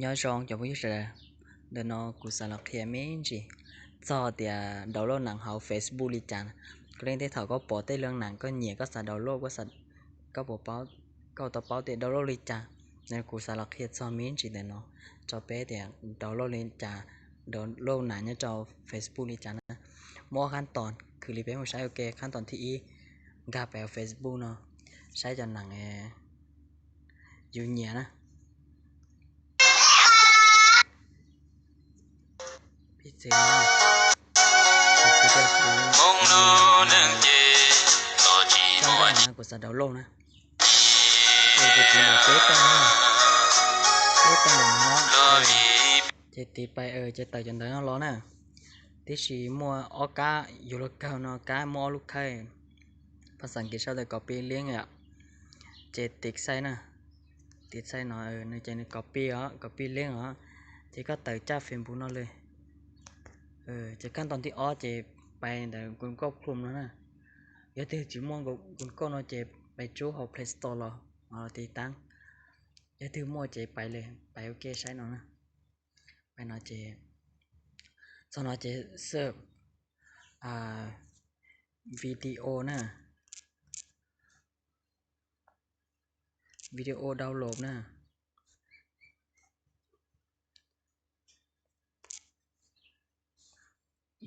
Nyob zoo cov phooj ywg sawv daws, ntawm no kuv xav los qhia me ntsis txog tias download nees hauv Facebook li cas. Koj leej twg thaum koj pom tej lub nees koj nyiam koj xav download, koj puas paub, koj tau paub tias download li cas? Kuv xav los qhia txog me ntsis ntawm no rau peb tias download li cas, download nees nyob rau Facebook li cas na. Muaj ob khab toom, khwv li peb mus saib ua ke. Khab toom thib ib, nkag pais hauv Facebook no, saib cov nees yus nyiam na. Pib txwv no, kuv tias kuv, kuv xav download na. Ces kuv tiv ntawm peb tag, peb tag ntawm no, ces tiv pais ces tawm cov ntawv no los na. Tiam sis muaj ob kab, yus lub kawg no kab muaj ob lub khawb, phas xas kiv sau tias copy link yom. Ces tiv xaij na, tiv xaij no, nws ces nws copy os, copy link os. Ces koj tawm caj Facebook no li. Ces khab toom thib ob ces pais ntawm Google Chrome no na. Yog twg tsis muaj Google Chrome no ces pais tsub hauv Play Store los tiv taab. Yog twg muaj ces pais li, pais ua ke saib no na. Pais no ces, txog no ces search video na, video download na.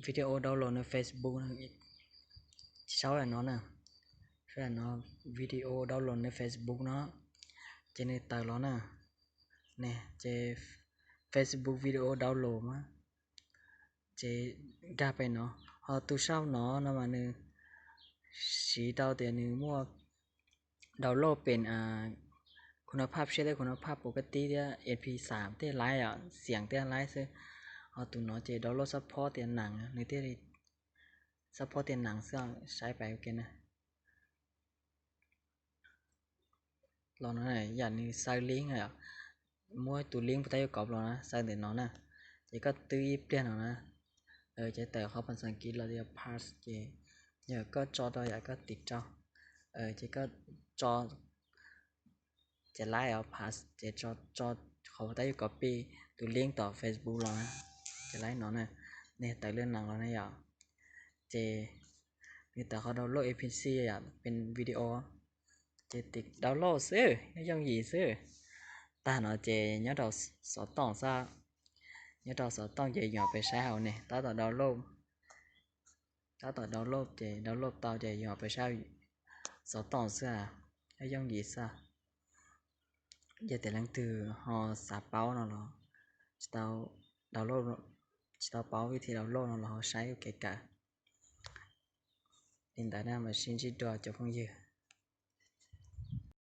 Video download nws Facebook, saub no na, saub no, video download nws Facebook no, ces nws tawm los na, ne ces Facebook video download mas, ces nkag pem no, ho tus saub no no mas nws siv rau tias nws muaj download pem khun no phaj siab thiab khun no phaj pus kab tib thiab mp xam thiaj laib, xiam thiaj laib xwb. Ho tus no ces download xab phob tias nees, nws thiaj li xab phob tias nees xwb, saib pais ua ke na. Los no yam nws xaw link, muab tus link puas tab yuav kov los na, xaw ntawm no na. Ces koj twb ib pliag no na, ces tawm qhov phas xas kiv los tias paste, ces yog koj tso rau yam koj tiv rau, ces koj tso, ces laib os paste, ces tso qhov puas tab yuav copy tus link tom Facebook los na, ces laib no na, nws tawm lub nees los na yom. Ces nws tawm qhov download apc yom, pem video, ces tiv download xwb, yooj yim xwb. Tag no ces nyob rau xov tooj xwb, nyob rau xov tooj ces yus pais saib hauv ne, tab tom download, tab tom download ces download tau ces yus pais saib xov tooj xwb, yooj yim xwb. Yog tias leej twg ho xav paub no los, tsis tau download, tsis tau paub vib thi download no los ho saib ua kev kawm. Li ntawd na, mam sib ntsib dua cov phooj ywg.